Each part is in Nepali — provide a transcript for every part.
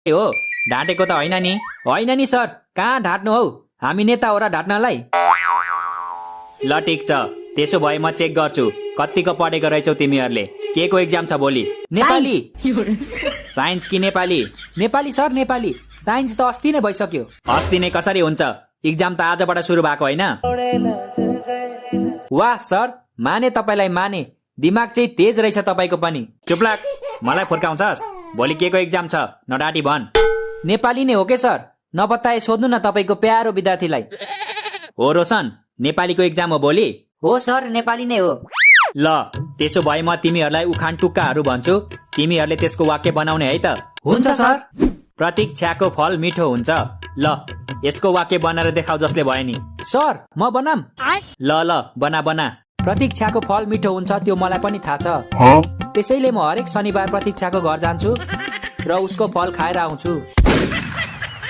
हो ढाँटेको त होइन नि सर, कहाँ ढाँट्नु हौ, हामी नेता हो र ढाँट्नलाई। ल ठिक छ, त्यसो भए म चेक गर्छु कतिको पढेको रहेछौ तिमीहरूले। के को एक्जाम छ भोलि? नेपाली। साइन्स कि नेपाली? नेपाली सर, नेपाली। साइन्स त अस्ति नै भइसक्यो। अस्ति नै कसरी हुन्छ, एक्जाम त आजबाट सुरु भएको होइन। वाह सर, माने तपाईलाई माने, दिमाग चाहिँ तेज रहेछ तपाईको पनि। चुपलाक, मलाई फुर्काउँछस्? भोलि के को एक्जाम छ, नडाटी भन। नेपाली नै हो के सर? नबताए सोध्नु न तपाईको प्यारो विद्यार्थीलाई। हो रोशन, नेपालीको एक्जाम हो भोलि? हो सर, नेपाली नै हो। ल त्यसो भए म तिमीहरूलाई उखान टुक्काहरू भन्छु, तिमीहरूले त्यसको वाक्य बनाउने है त? हुन्छ सर। प्रतीक्षाको फल मिठो हुन्छ। ल यसको वाक्य बनाएर देखाऊ जसले भयो नि। सर म बनाम? ल बना। प्रतीक्षाको फल मिठो हुन्छ त्यो मलाई पनि थाहा छ, त्यसैले म हरेक शनिबार प्रतीक्षाको घर जान्छु र उसको फल खाएर आउँछु।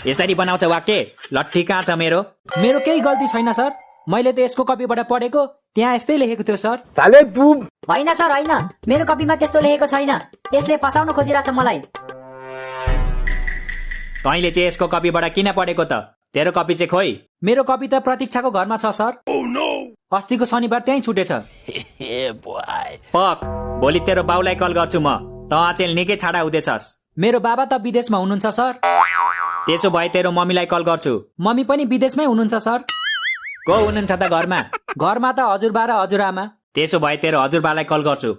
यसरी बनाउँछ वाक्य? लट्ठी कहाँ छ मेरो? मेरो केही गल्ती छैन सर, मैले त यसको कपीबाट पढेको, त्यहाँ यस्तै लेखेको थियो सर। होइन सर होइन, मेरो कपीमा त्यस्तो लेखेको छैन, यसले फसाउन खोजिरहेछ मलाई। तैँले चाहिँ यसको कपीबाट किन पढेको त? तेरो कपी चाहिँ खोइ। मेरो कपी त प्रतीक्षाको घरमा छ सर। अस्तिको शनिबार त्यहीँ छुटेछ। पक, भोलि तेरो बाउलाई कल गर्छु म, त चाहिँ निकै छाडा हुँदैछस्। मेरो बाबा त विदेशमा हुनुहुन्छ सर। त्यसो भए तेरो मम्मीलाई कल गर्छु। मम्मी पनि विदेशमै हुनुहुन्छ सर। को हुनुहुन्छ त घरमा? घरमा त हजुरबा र हजुरआमा। त्यसो भए तेरो हजुरबालाई कल गर्छु।